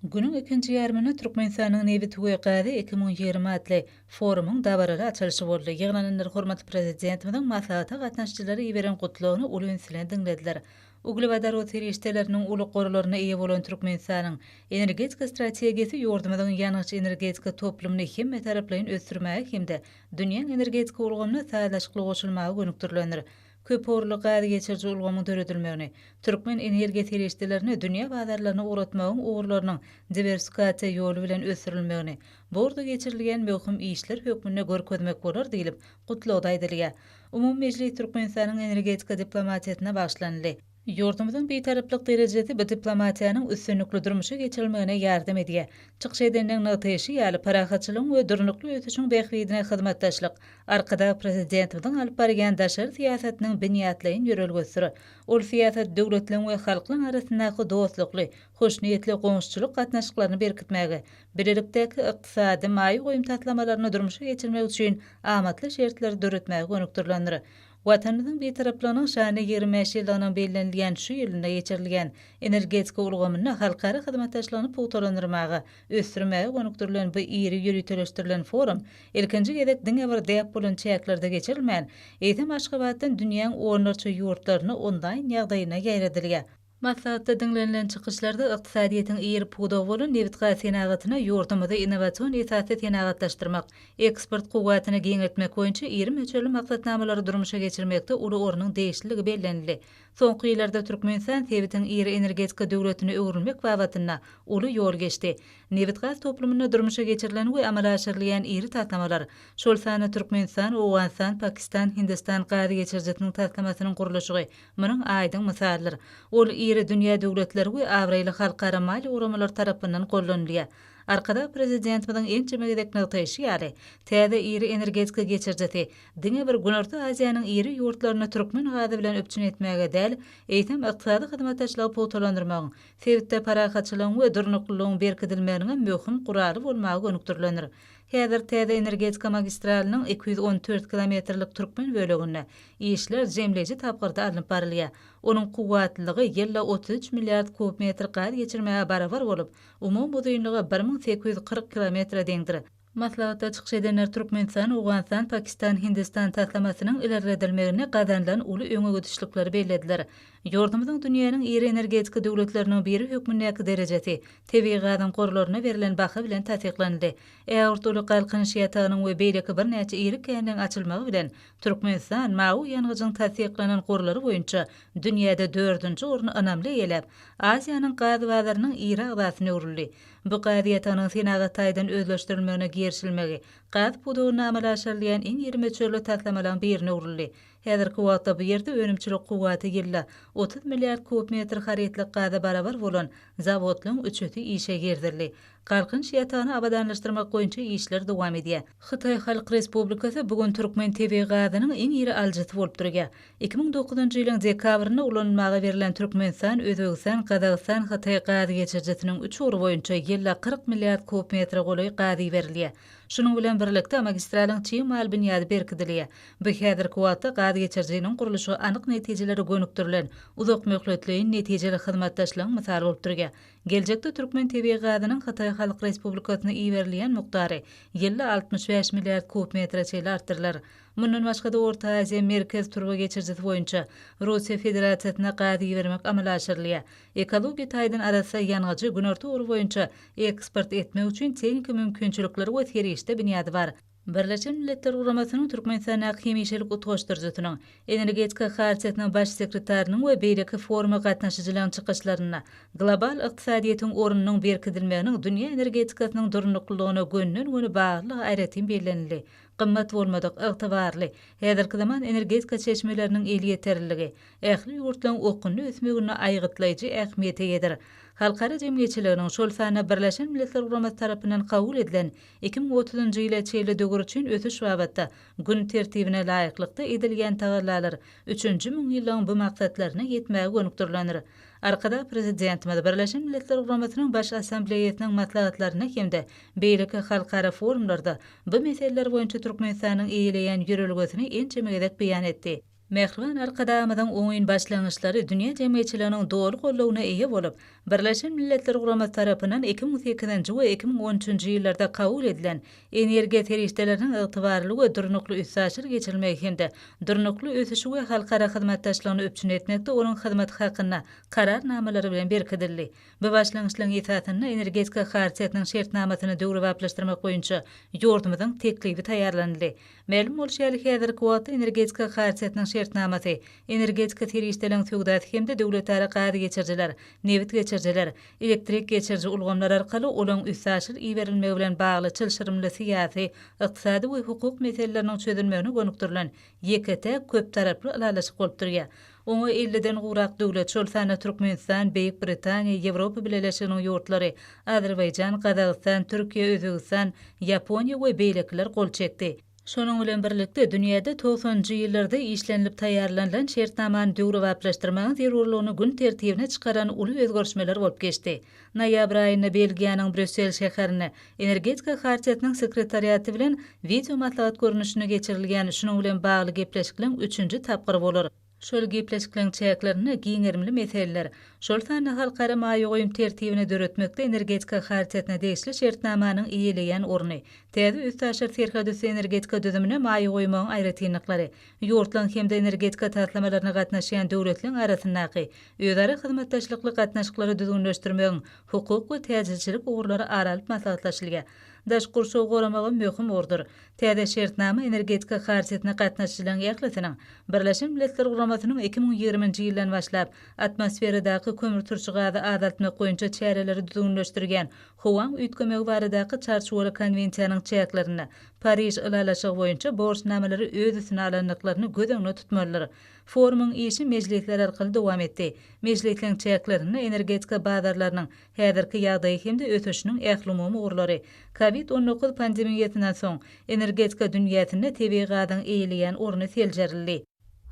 Günüň ikinji ýarymynda Türkmenistanyň nebiti we gazy 2020 atly forumyň dabaraly açylyşy boldy. Ýygnananlar hormatly Prezidentimiziň maslahata gatnaşyjylara iberen Gutlagyny uly üns bilen diňlediler. Uglewodorod serişdeleriniň uly gorlaryna eýe bolan Türkmenistanyň energetika strategiýasy ýurdumyzyň ýangyç-energetika toplumyny hemmetaraplaýyn ösdürmäge hem-de dünýäň energetika ulgamyna sazlaşykly goşulmaga gönükdirilendir. Köpugurly gaz geçiriji ulgamyň döredilmegini, türkmen energiýa serişdelerini dünýä bazarlaryna ugratmagyň ugurlarynyň diwersifikasiýa ýoly bilen ösdürilmegini bu ugurda geçirilýän möhüm işler hökmünde görkezmek bolar diýlip, Gutlagda aýdylýar. Umumy mejlis Türkmenistanyň energetika diplomatiýasyna bagyşlanyldy. Ýurdumyzyň Bitaraplyk derejesi bu diplomatiýanyň üstünlikli durmuşa geçirilmegine ýardam edýär. Çykyş edenleň nygtaýşy ýaly, parahatçylygyň we durnukly ösüşiň bähbidine hyzmatdaşlyk Arkadag Prezidentimiziň alyp barýan daşary syýasatynyň binýatlaýyn ýörelgesidir. Ol syýasat döwletleriň we halklaryň arasyndaky dostlukly, hoşniýetli goňşuçylyk gatnaşyklaryny berkitmäge, bilelikdäki ykdysady, maýa goýum taslamalaryny durmuşa geçirmek üçin amatly şertleri döretmäge gönükdirilendir. Watanymyzyň Bitaraplygynyň şanly 25 ýyllygynyň bellenilýän şu ýylynda geçirilýän energetika ulgamynda halkara hyzmatdaşlygyny pugtalandyrmaga, ösdürmäge gönükdirilen bu iri ýöriteleşdirilen forum ilkinji gezek diňe bir däp bolan çäklerde geçirilmän, eýsem Aşgabatdan dünýäň onlarça ýurtlaryna onlaýn ýagdaýynda ýaýradylýar. Maslahatda diňlenilen çykyşlarda ykdysadyýetiň iri pudagy bolan nebitgaz senagatyna ýurdumyzy innowasion esasda senagatlaşdyrmak, eksport kuwwatyny giňeltmek boýunça iri möçberli maksatnamalary durmuşa geçirmekde uly ornuň degişliligi bellenildi. Soňky ýyllarda Türkmenistan sebitiň iri energetika döwletine öwrülmek babatynda uly ýol geçdi. Nebitgaz toplumynda durmuşa geçirilen we amala aşyrylýan iri taslamalar, şol sanda Türkmenistan, Owganystan, Pakistan, Hindistan gaz geçirijisiniň taslamasynyň gurluşygy munuň aýdyň mysalydyr. Ol iri dünýä döwletleri we abraýly halkara maliýe guramalary tarapyndan gollanylýar. Arkadag Prezidentimiziň ençeme gezek nygtaýşy ýaly, täze iri energetika geçirijisi diňe bir Günorta Aziýanyň iri ýurtlaryny türkmen gazy bilen üpjün etmäge däl, eýsem, ykdysady hyzmatdaşlygy pugtalandyrmagyň, sebitde parahatçylygyň we durnuklylygyň berkidilmeginiňem möhüm guraly bolmaga gönükdirilendir. Häzir täze energetika magistralynyň 214 kilometrlik türkmen böleginde işler jemleýji tapgyrda alnyp barylýar. Onuň kuwwatlylygy ýylda 33 milliard kub metr gaz geçirmäge barabar bolup, umumy uzynlygy 1840 kilometre deňdir. Maslahatda çykyş edenler Türkmenistan, Owganystan, Pakistan, Hindistan taslamasynyň ilerledilmeginde gazanylan uly öňegidişlikleri bellediler. Ýurdumyzyň dünýäniň iri energetika döwletleriniň biri hökmündäki derejesi tebigy gazyň gorlaryna berlen baha bilen tassyklanyldy. Ägirt uly Galkynyş ýatagynyň we beýleki birnäçe iri känleň açylmagy bilen, Türkmenistan mawy ýangyjyň tassyklanan gorlary boýunça dünýäde dördünji orny ynamly eýeläp, Aziýanyň gaz bazarynyň iri agzasyna öwrüldi. Bu gaz ýatagynyň senagat taýdan özleşdirilmegine girişilmegi, gaz pudagynda amala aşyrylýan iň iri möçberli taslamalaryň birine öwrüldi. Häzirki wagtda bu ýerde önümçilik kuwwaty ýylda 30 milliard kub metr harytlyk gaza barabar bolan zawodlaryň üçüsi işe girizildi. Galkynyş ýatagyny abadanlaşdyrmak boýunça işler dowam edýär. Hytaý Halk Respublikasy bu gün türkmen tebigy gazynyň iň iri alyjysy bolup durýar. 2009-njy ýylyň dekabrynda ulanylmaga berlen Türkmenistan, Özbegistan, Gazagystan, Hytaý gaz geçirijisiniň üç ugry boýunça ýylda 40 milliard kub metre golaý gaz iberilýär. Şunuň bilen birlikde, magistralyň çig mal binýady berkidilýär. Bu häzirki wagtda gaz geçirijiniň gurluşygy anyk netijelere gönükdirilen, uzakmöhletleýin netijeli hyzmatdaşlygyň mysaly bolup durýar. Geljekde türkmen tebigy gazynyň Hytaý Halk Respublikasyna iberilýän mukdary ýylda 65 milliard kub metre çenli artdyrylar. Mundan başga-da, Orta Aziýa, Merkez turba geçirijisi boýunça Russiýa Federasiýasyna gaz ibermek amala aşyrylýar. Ekologiýa taýdan arassa ýangyjy günorta ugry boýunça eksport etmek üçin tehniki mümkinçilikler we serişde binýady bar. Birleşen Milletler Guramasynyň Türkmenistandaky hemişelik utgaşdyryjysynyň, Energetika Hartiýasynyň Baş sekretarynyň we beýleki foruma gatnaşyjylaryň çykyşlarynda global ykdysadyýetiň ornunyň berkidilmeginiň dünýä energetikasynyň durnuklylygyna gönden-göni baglylygy aýratyn bellenildi. Gymmat bolmadyk, ygtybarly, häzirki zaman energetika çeşmeleriniň elýeterliligi ähli ýurtlaryň okgunly ösmeginde aýgytlaýjy ähmiýete eýedir. Halkara jemgyýetçiliginiň, şol sanda Birleşen Milletler Guramasy tarapyndan kabul edilen 2030-njy ýyla çenli döwür üçin ösüş babatda gün tertibine laýyklykda edilýän tagallalar üçünji müňýyllygyň bu maksatlaryna ýetmäge gönükdirilendir. Arkadag Prezidentimiz Birleşen Milletler Guramasynyň Baş Assambleýasynyň maslahatlarynda hem-de beýleki halkara forumlarda bu meseleler boýunça Türkmenistanyň eýeleýän ýörelgesini ençeme gezek beýan etdi. Mähriban Arkadagymyzyň oňyn başlangyçlary dünýä jemgyýetçiliginiň doly goldawyna eýe bolup, Birleşen Milletler Guramasy tarapyndan 2008-nji we 2013-nji ýyllarda kabul edilen Energiýa serişdeleriniň ygtybarly we durnukly üstaşyr geçirilmegi hem-de durnukly ösüşi we halkara hyzmatdaşlygyny üpjün etmekde onuň hyzmaty hakynda Kararnamalary bilen berkidildi. Bu başlangyçlaryň esasynda Energetika Hartiýasynyň şertnamasyny döwrebaplaşdyrmak boýunça ýurdumyzyň teklibi taýýarlanyldy. Mälim bolşy ýaly, häzirki wagtda Energetika Hartiýasynyň şertnamasy energetika serişdeleriniň söwdasy hem-de döwletara gaz geçirijiler, nebit geçirijiler, elektrik geçiriji ulgamlar arkaly olaryň üstaşyr iberilmegi bilen bagly çylşyrymly syýasy, ykdysady we hukuk meseleleriniň çözülmegine gönükdirilen ýeke-täk köptaraply ylalaşyk bolup durýar. Oňa elliden gowrak döwlet, şol sanda Türkmenistan, Beýik Britaniýa, Ýewropa Bileleşiginiň ýurtlary, Azerbaýjan, Gazagystan, Türkiýe, Özbegistan, Ýaponiýa we beýlekiler gol çekdi. Şonuň bilen birlikde, dünýäde togsanynjy ýyllarda işlenilip taýýarlanylan şertnamany döwrebaplaşdyrmagyň zerurlygyny gün tertibine çykaran uly özgerişmeler bolup geçdi. Noýabr aýynda Belgiýanyň Brýussel şäherinde Energetika Hartiýasynyň Sekretariaty bilen wideomaslahat görnüşinde geçirilýän şunuň bilen bagly gepleşikleň üçünji tapgyry bolar. Şol gepleşikleň çäklerinde giň gerimli meseleler, şol sanda halkara maýa goýum tertibini döretmekde Energetika Hartiýasyna degişli şertnamanyň eýeleýän orny, täze üstaşyr serhetüsti energetika düzümine maýa goýmagyň aýratynlyklary, ýurtlaryň hem-de energetika taslamalaryna gatnaşýan döwletleriň arasyndaky özara hyzmatdaşlykly gatnaşyklary düzgünleşdirmegiň hukuk we täjirçilik ugurlary ara alyp maslahatlaşylýar. Daşky gurşawy goramagam möhüm ugurdyr. Täze şertnama Energetika Hartiýasyna gatnaşyjylaryň ählisiniň Birleşen Milletler Guramasynyň 2020-nji ýyldan başlap atmosferadaky kömürturşy gazy azaltmak boýunça çäreleri düzgünleşdirýän Howaň üýtgemegi baradaky Çarçuwaly konwensiýanyň çäklerinde Pariž ylalaşygy boýunça borçnamalary öz üstüne alandyklaryny göz öňünde tutmalydyr. Forumyň işi mejlisler arkaly dowam etdi. Mejlisleň çäklerinde energetika bazarlarynyň häzirki ýagdaýy hem-de ösüşiniň ählumumy ugurlary, Covid 19 pandemiýasyndan soň energetika dünýäsinde tebigy gazyň eýeleýän orny seljerildi.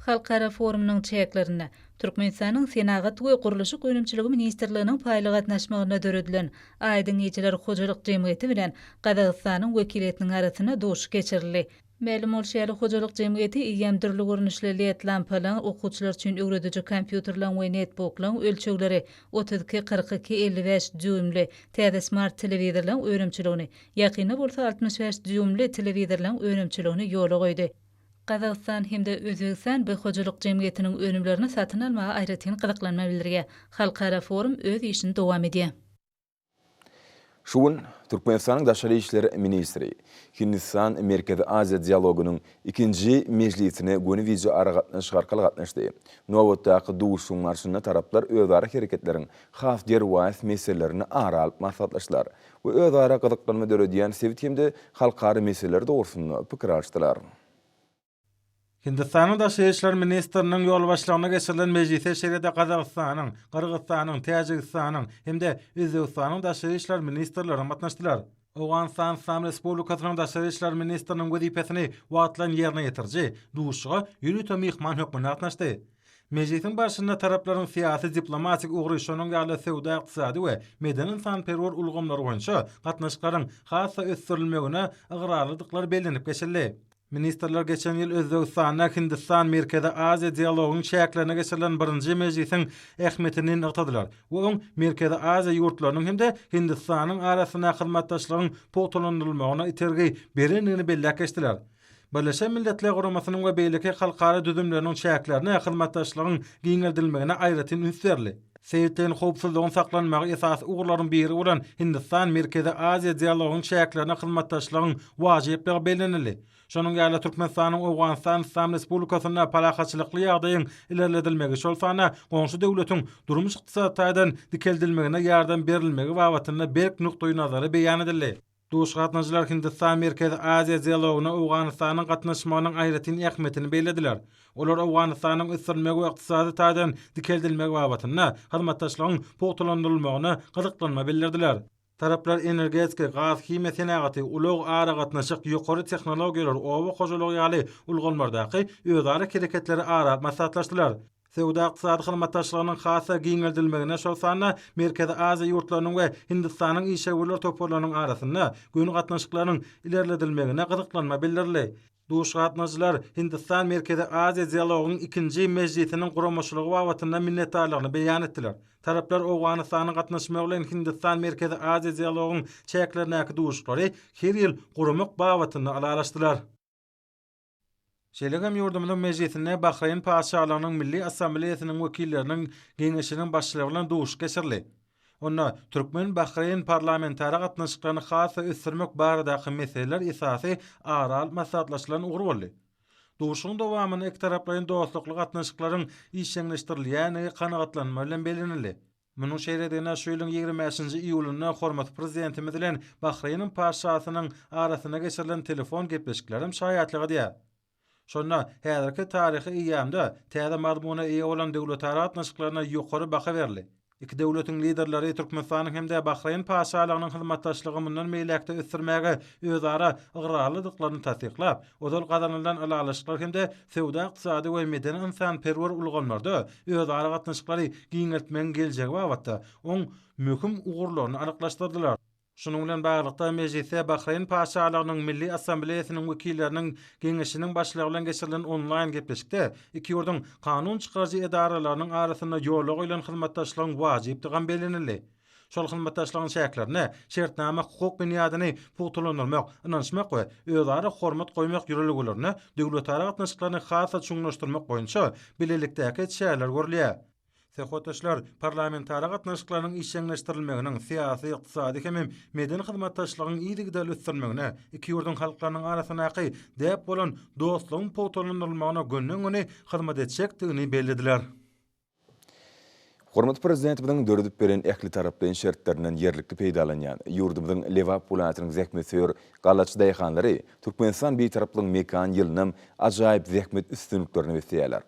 Halkara forumynyň çäklerinde Türkmenistanyň Senagat we gurluşyk önümçiligi ministrliginiň paýly gatnaşmagynda döredilen Aýdyň gijeler hojalyk jemgyýeti bilen Gazagystanyň wekiliýetiniň arasynda duşuşyk geçirildi. Mälim bolşy ýaly, hojalyk jemgyýeti eýýäm dürli görnüşli led lampalaryň, okuwçylar üçin öwrediji kompýuterleriň we netbuklaryň ölçegleri 32, 42, 55 dýuýmly täze smart telewizorlaryň önümçiligini, ýakynda bolsa 65 dýuýmly telewizorlaryň önümçiligini ýola goýdy. Gazagystan hem-de Özbegistan bu hojalyk jemgyýetiniň önümlerini satyn almaga aýratyn gyzyklanma bildirýär. Halkara forum öz işini dowam edýär. Şu gün Türkmenistanyň daşary işler ministri Hindistan-Merkezi Aziýa dialogynyň ikinji mejlisine göni wideoaragatnaşyk arkaly gatnaşdy. Nobatdaky duşuşygyň barşynda taraplar özara hereketleriň has derwaýys meselelerini ara alyp maslahatlaşdylar we özara gyzyklanma döredýän sebit hem-de halkara meseleleri dogrusynda pikir alyşdylar. Hindistanyň Daşary işler ministriniň ýolbaşçylygynda geçirilen mejlise şeýle-de Gazagystanyň, Gyrgyzystanyň, Täjigistanyň hem-de Özbegistanyň daşary işler ministrleri gatnaşdylar. Owganystan Yslam Respublikasynyň daşary işler ministriniň wezipesini wagtlaýyn ýerine ýetiriji duşuşyga ýörite myhman hökmünde gatnaşdy. Mejlisiň barşynda taraplaryň syýasy-diplomatik ugry, şonuň ýaly-da söwda-ykdysady we medeni-ynsanperwer ulgamlary boýunça gatnaşyklaryň has-da ösdürilmegine ygrarlydyklary bellenip geçildi. Ministrler geçen ýyl Özbegistanda Hindistan-Merkezi Aziýa dialogynyň çäklerinde geçirilen birinji mejlisiň ähmiýetini nygtadylar we oň Merkezi Aziýa ýurtlarynyň hem-de Hindistanyň arasyndaky hyzmatdaşlygyň pugtalandyrylmagyna itergi berendigini belläp geçdiler. Birleşen Milletler Guramasynyň we beýleki halkara düzümleriniň çäklerinde hyzmatdaşlygyň giňeldilmegine aýratyn üns berildi. Sebitleýin howpsuzlygyň saklanmagy esasy ugurlaryň biri bolan Hindistan-Merkezi Aziýa dialogynyň çäklerinde hyzmatdaşlygyň wajyplygy bellenildi. Şonuň ýaly-da Türkmenistanyň Owganystan Yslam Respublikasynda parahatçylykly ýagdaýyň ilerledilmegi, şol sanda goňşy döwletiň durmuş-ykdysady taýdan dikeldilmegine ýardam berilmegi babatynda berk nukdaýnazary beýan edildi. Duşuşyga gatnaşyjylar Hindistan-Merkezi Aziýa dialogyna Owganystanyň gatnaşmagynyň aýratyn ähmiýetini bellediler. Olar Owganystanyň ösdürilmegi we ykdysady taýdan dikeldilmegi babatynda hyzmatdaşlygyň pugtalandyrylmagyna gyzyklanma bildirdiler. Taraplar energetika, gaz-himiýa senagaty, ulag, aragatnaşyk, ýokary tehnologiýalar, oba hojalygy ýaly ulgamlardaky özara hereketleri ara alyp maslahatlaşdylar. Söwda-ykdysady hyzmatdaşlygynyň has-da giňeldilmegine, şol sanda Merkezi Aziýa ýurtlarynyň we Hindistanyň işewürler toparlarynyň arasynda göni gatnaşyklaryň ilerledilmegine gyzyklanma bildirildi. Duşuşyga gatnaşyjylar Hindistan-Merkezi Aziýa dialogynyň ikinji mejlisiniň guramaçylygy babatynda minnetdarlygyny beýan etdiler. Taraplar Owganystanyň gatnaşmagy bilen Hindistan-Merkezi Aziýa dialogyň çäklerindäki duşuşyklary her ýyl guramak babatynda ylalaşdylar. Şeýle hem ýurdumyzyň Mejlisinde Bahreýn Patyşalygynyň Milli Assambleýasynyň wekilleriniň Geňeşiniň başlygy bilen duşuşyk geçirildi. Onda türkmen-bahreýn parlamentara gatnaşyklaryny has-da ösdürmek baradaky meseleler esasy ara alyp maslahatlaşylan ugur boldy. Duşuşygyň dowamynda ikitaraplaýyn dostlukly gatnaşyklaryň işjeňleşdirilýändigi kanagatlanma bilen bellenildi. Munuň şeýledigine şu ýylyň 25-nji iýulynda hormatly Prezidentimiz bilen Bahreýniň Patyşasynyň arasynda geçirilen telefon gepleşiklerem şaýatlyk edýär. Şonda häzirki taryhy eýýamda täze mazmuna eýe bolan döwletara gatnaşyklaryna ýokary baha berildi. Iki döwletiň Liderleri Türkmenistanyň hem-de Bahreýn Patyşalygynyň hyzmatdaşlygy mundan beýläk-de ösdürmäge özara ygrarlydyklaryny tassyklap, ozal gazanylan ylalaşyklar hem-de söwda-ykdysady we medeni-ynsanperwer ulgamlarda özara gatnaşyklary giňeltmegiň geljegi babatda oň möhüm ugurlaryny anyklaşdyrdylar. Şunuň bilen baglylykda, mejlisde Bahreýn Patyşalygynyň Milli Assambleýasynyň wekilleriniň Geňeşiniň başlygy bilen geçirilen onlaýn gepleşikde iki ýurduň kanun çykaryjy edaralarynyň arasynda ýola goýlan hyzmatdaşlygyň wajypdygam bellenildi. Şol hyzmatdaşlygyň çäklerinde şertnama-hukuk binýadyny pugtalandyrmak, ynanyşmak we özara hormat goýmak ýörelgelerinde döwletara gatnaşyklaryny has-da çuňlaşdyrmak boýunça bilelikdäki çäreler görülýär. Söhbetdeşler parlamentara gatnaşyklarynyň işjeňleşdirilmeginiň syýasy, ykdysady hemem medeni hyzmatdaşlygyň yzygiderli ösdürilmegine, iki ýurduň halklarynyň arasyndaky däp bolan dostlugyň pugtalandyrylmagyna gönden-göni hyzmat etjekdigini bellediler. Hormatly Prezidentimiziň döredip beren ählitaraplaýyn şertlerinden ýerlikli peýdalanýan ýurdumyzyň Lebap welaýatynyň zähmetsöýer gallaçy daýhanlary Türkmenistan Bitaraplygyň mekan ýylynam ajaýyp zähmet üstünliklerine besleýärler.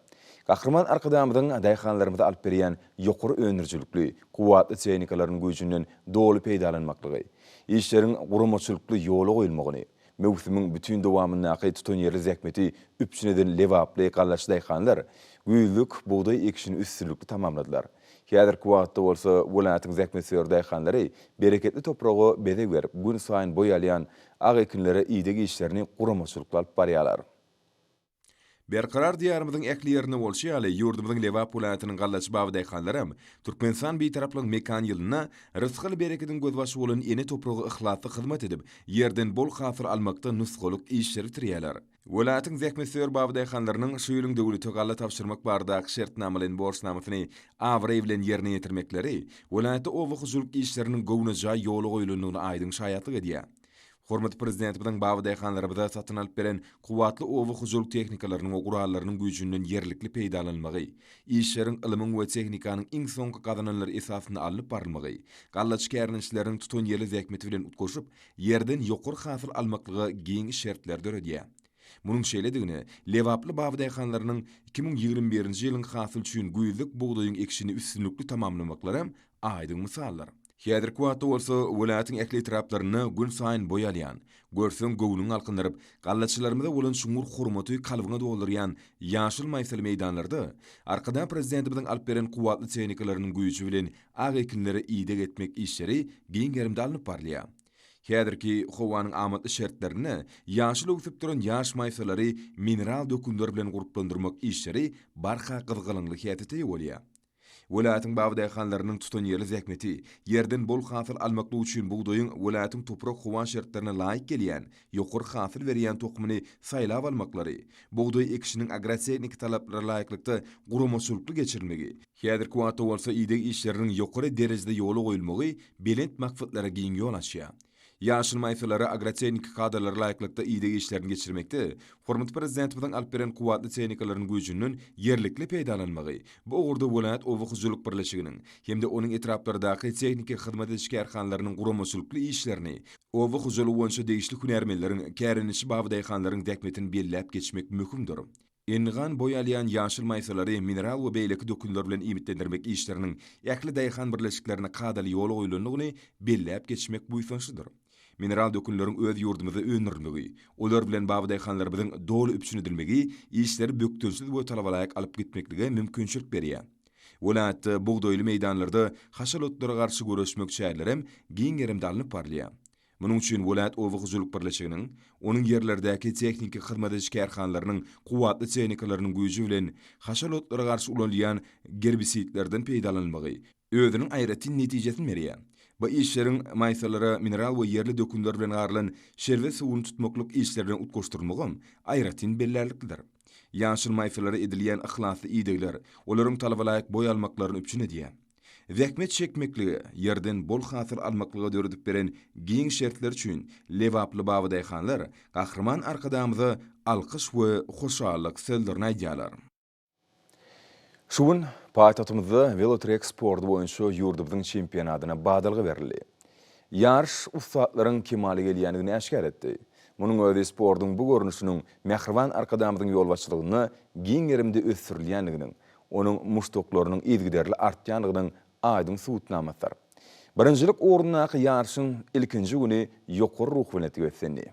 Gahryman Arkadagymyzyň daýhanlarymyza alyp berýän ýokary öndürijilikli, kuwwatly tehnikalarynyň güýjünden doly peýdalanmaklygy, işleriň guramaçylykly ýola goýulmagyny, Möwsümiň bütin dowamyndaky tutanýerli zähmeti üpjün eden lebaply gallaçy daýhanlar güýzlük bugdaý ekişini üstünlikli tamamladylar. Häzirki wagtda bolsa welaýatyň zähmetsöýer daýhanlary bereketli topraga bezeg berip, günsaýyn boý alýan ak ekinlere ideg işlerini guramaçylykly alyp barýarlar. Berkarar Diýarymyzyň ähli ýerinde bolşy ýaly, ýurdumyzyň Lebap welaýatynyň gallaçy babadaýhanlaram Türkmenistan Bitaraplygyň mekan ýylynda rysgal-berekediň gözbaşy bolan ene topraga yhlasly hyzmat edip, ýerden bol hasyl almakda nusgalyk işleri bitirýärler. Welaýatyň zähmetsöýer babadaýhanlarynyň şu ýylyň döwlete galla tabşyrmak baradaky şertnamalaýyn borçnamasyny abraý bilen ýerine ýetirmekleri welaýatda oba hojalyk işleriniň göwnejaý ýola goýulandygyna aýdyň şaýatlyk edýär. Hormatly Prezidentimiziň babadaýhanlarymyza satyn alyp beren kuwwatly oba hojalyk tehnikalarynyň we gurallarynyň güýjünden ýerlikli peýdalanylmagy, işleriň ylmyň we tehnikanyň iň soňky gazananlary esasynda alnyp barylmagy, gallaçy kärendeçileriniň tutanýerli zähmeti bilen utgaşyp, ýerden ýokary hasyl almaklyga giň şertler döredýär. Munuň şeýledigine lebaply babadaýhanlarynyň 2021-nji ýylyň hasyly üçin güýzlük bugdaýyň ekişini üstünlikli tamamlamaklaram aýdyň mysaldyr. Häzirki wagtda bolsa welaýatyň ähli etraplarynda günsaýyn boý alýan, görseň göwnüňi galkyndyryp, gallaçylarymyza bolan çuňňur hormaty kalbyňa doldurýan ýaşyl maýsaly meýdanlarda Arkadag Prezidentimiziň alyp beren kuwwatly tehnikalarynyň güýji bilen ak ekinlere ideg etmek işleri giň gerimde alnyp barylýar. Häzirki howanyň amatly şertlerinde ýaşyl öwsüp duran ýaş maýsalary mineral dökünler bilen gurplandyrmak işleri barha gyzgalaňly häsiýete eýe bolýar. Welaýatyň babadaýhanlarynyň tutanýerli zähmeti, ýerden bol hasyl almaklyk üçin bugdaýyň welaýatyň toprak-howa şertlerine laýyk gelýän, ýokary hasyl berýän tohumyny saýlap almaklary, bugdaý ekişiniň agrotehniki talaplara laýyklykda guramaçylykly geçirilmegi, häzirki wagtda bolsa ideg işleriniň ýokary derejede ýola goýulmagy belent maksatlara giň ýol açýar. Ýaşyl maýsalara agrotehniki kadalara laýyklykda ideg işlerini geçirmekde hormatly Prezidentimiziň alyp beren kuwwatly tehnikalarynyň güýjünden ýerlikli peýdalanmagy bu ugurda welaýat oba hojalyk birleşiginiň hem-de onuň etraplardaky tehniki hyzmat ediş kärhanalarynyň guramaçylykly işlerini oba hojalygy boýunça degişli hünärmenleriň, kärendeçi babadaýhanlaryň zähmetini belläp geçmek möhümdir. Endigan boý alýan ýaşyl maýsalary mineral we beýleki dökünler bilen iýmitlendirmek işleriniň ähli daýhan birleşiklerinde kadaly ýola goýlandygyny belläp geçmek buýsançlydyr. Mineral dökünleriň öz ýurdumyzda öndürilmegi, olar bilen babadaýhanlarymyzyň doly üpjün edilmegi işleri bökdençsiz we talabalaýyk alyp gitmeklige mümkinçilik berýär. Welaýatda bugdaýly meýdanlarda haşal otlara garşy göreşmek çärelerem giň gerimde alnyp barylýar. Munuň üçin welaýat oba hojalyk birleşiginiň, onuň ýerlerdäki tehniki hyzmat ediş kärhanalarynyň kuwwatly tehnikalarynyň güýji bilen haşal otlara garşy ulanylýan gerbisidlerden peýdalanylmagy özüniň aýratyn netijesini berýär. Bu işleriň maýsalara mineral we ýerli dökünler bilen garylan şerbet suwuny tutmaklyk işleri bilen utgaşdyrylmagam aýratyn bellärliklidir. Ýaşyl maýsalara edilýän yhlasly idegler olaryň talabalaýyk boý almaklaryny üpjün edýär. Zähmet çekmeklige, ýerden bol hasyl almaklyga döredip beren giň şertleri üçin lebaply babadaýhanlar Gahryman Arkadagymyza alkyş we hoşallyk sözlerini aýdýarlar. Şu gün paýtagtymyzda welotrek sporty boýunça ýurdumyzyň çempionatyna badalga berildi. Ýaryş ussatlaryň kemala gelýändigini äşgär etdi. Munuň özi sportuň bu görnüşiniň mähriban Arkadagymyzyň ýolbaşçylygynda giň gerimde ösdürilýändiginiň, onuň muşdaklarynyň yzygiderli artýandygynyň aýdyň subutnamasydyr. Birinjilik ugrundaky ýaryşyň ilkinji güni ýokary ruhubelentlige beslendi.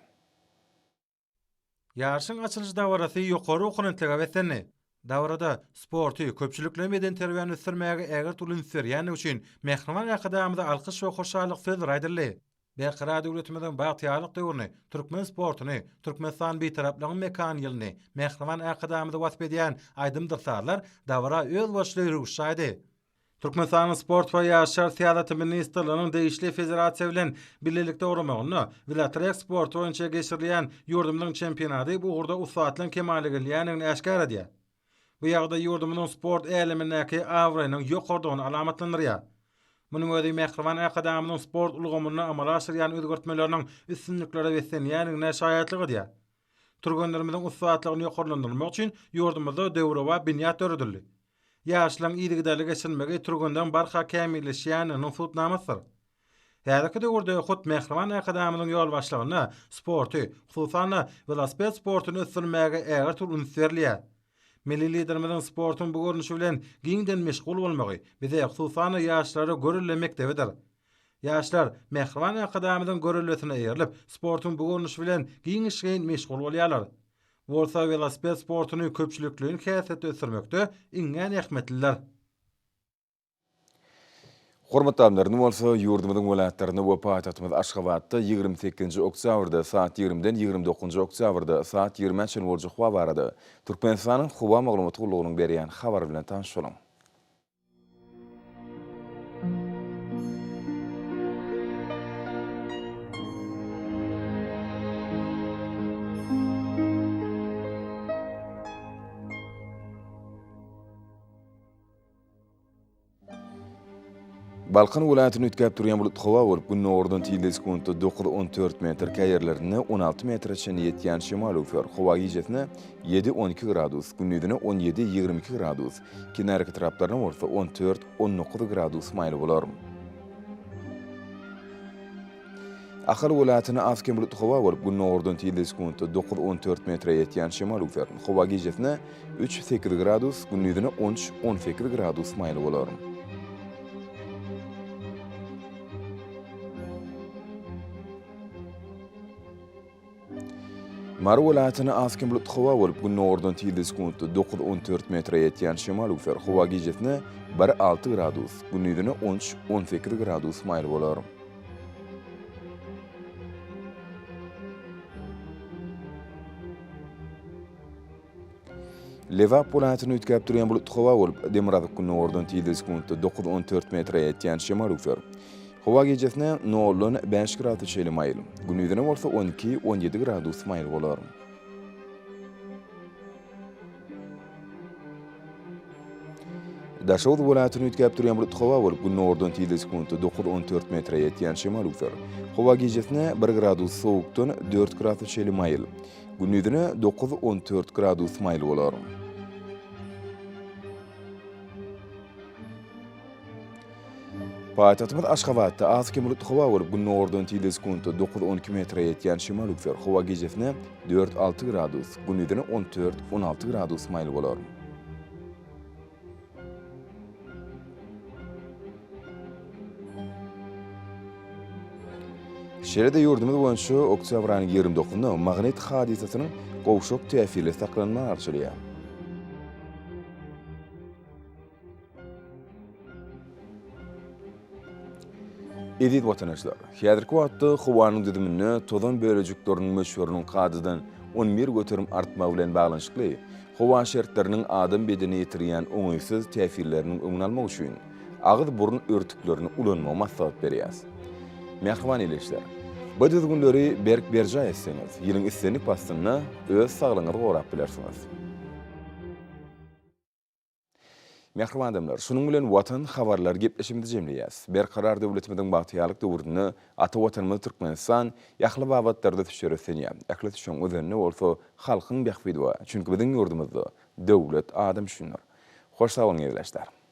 Ýaryşyň açylyş dabarasy ýokary ruhubelentlige beslendi. Dabarada sporty, köpçülikleýin bedenterbiýäni ösdürmäge ägirt uly üns berýändigi üçin mähriban Arkadagymyza alkyş we hoşallyk sözleri aýdyldy. Berkarar döwletimiziň bagtyýarlyk döwrüni, türkmen sportuny, Türkmenistan Bitaraplygyň mekany ýylyny, mähriban Arkadagymyzy wasp edýän aýdymdyr sazlar dabara özboluşly röwüş çaýdy. Türkmenistanyň Sport we ýaşlar syýasaty ministrliginiň degişli federasiýa bilen bilelikde guramagynda welotrek sporty boýunça geçirilýän ýurdumyzyň çempionaty bu ugurda ussatlygyň kemala gelýändigini äşgär edýär. Bu ýagdaý ýurdumyzyň sport älemindäki abraýynyň ýokarydygyny alamatlandyrýar. Munuň özi mähriban Arkadagymyzyň sport ulgamynda amala aşyrýan özgertmeleriniň üstünliklere beslenýändigine şaýatlyk edýär. Türgenlerimiziň ussatlygyny ýokarlandyrmak üçin ýurdumyzda döwrebap binýat döredildi. Ýaryşlaryň yzygiderli geçirilmegi türgenleriň barha kämilleşýändiginiň subutnamasydyr. Häzirki döwürde hut mähriban Arkadagymyzyň ýolbaşçylygynda sporty, hususan-da, welosiped sportuny ösdürmäge ägirt uly üns berilýär. Milli Liderimiziň sportuň bu görnüşi bilen giňden meşgul bolmagy bize, hususan-da, ýaşlara görelde mekdebidir. Ýaşlar mähriban Arkadagymyzyň göreldesine eýerilip, sportuň bu görnüşi bilen giňişleýin meşgul bolýarlar. Bu bolsa welosiped sportuny köpçülikleýin häsiýetde ösdürmekde iňňän ähmiýetlidir. Hormatly alymlar, indi bolsa ýurdumyzyň welaýatlarynda we paýtagtymyz Aşgabatda 28-nji oktýabrda saat 20-den 29-njy oktýabrda saat 20-ä çenli boljak howa barada Türkmenistanyň Howa maglumat gullugynyň berýän habary bilen tanyş boluň. Balkan welaýatynda üýtgäp durýan bulutly howa bolup, gündogardan tizligi sekuntda dokuz-on dört metr, käýerlerinde 16 metre çenli ýetýän şemal öwser. Howa gijesine ýedi-on iki gradus, gündizine on ýedi-ýigrimi iki gradus, kenarýaka etraplarynda bolsa on dört-on dokuz gradus maýyl bolar. Ahal welaýatynda az-kem bulutly howa bolup, gündogardan tizligi sekuntda dokuz-on dört metre ýetýän şemal öwser. Howa gijesine üç-sekiz gradus, gündizine on üç-on sekiz gradus maýyl bolar. Mary welaýatynda az-kem bulutly howa bolup, gündogardan tizligi sekuntda dokuz, on dört metre ýetýän şemal öwser. Howa gijesine bir, alty gradus, gündizine on üç, on sekiz gradus maýyl bolar. Lebap welaýatynda üýtgäp durýan bulutly howa bolup, demirgazyk-gündogardan tizligi sekuntda dokuz, on dört metre ýetýän şemal öwser. Howa gijesine noldan bäş gradusa çenli maýyl, gündizine bolsa on iki, on ýedi gradus maýyl bolar. Daşoguz welaýatynda üýtgäp durýan bulutly howa bolup, gündogardan tizligi sekuntda dokuz, on dört metre ýetýän şemal öwser. Howa gijesine bir gradus sowukdan dört gradusa çenli maýyl, Gündizine dokuz, on dört gradus maýyl bolar. Paýtagtymyz Aşgabatda az-kem bulutly howa bolup, gündogardan tizligi sekuntda dokuz, on iki metre ýetýän şemal üflär. Howa gijesine dört, alty gradus, gündizine on dört, on alty gradus maýyl bolar. Şeýle-de ýurdumyz boýunça oktýabr aýynyň 29-nda magnit hadysasynyň gowşak täsirli saklanmagy arçalýar. Eziz watandaşlar, häzirki wagtda howanyň düzüminde tozan bölejikleriniň möçberiniň kadadan 11% artmagy bilen baglanyşykly howa şertleriniň adam bedenine ýetirýän oňaýsyz täsirleriniň öňüni almak üçin agyz-burun örtüklerini ulanmagy maslahat berýäris. Mähriban ildeşler, bu düzgünleri berk berjaý etseňiz, ýylyň islendik paslynda öz saglygyňyzy gorap bilersiňiz. Mähriban adamlar, şunuň bilen Watan habarlary gepleşigimizi jemleýäs. Berkarar döwletimiziň bagtyýarlyk döwründe ata Watanymyz Türkmenistan ähli babatlarda ösüşlere ösdünýär. Ähli ösüşiň özeninde bolsa halkyň bähbidi bar. Çünki biziň ýurdumyzda döwlet adam üçindir. Hoş sag boluň ildeşler!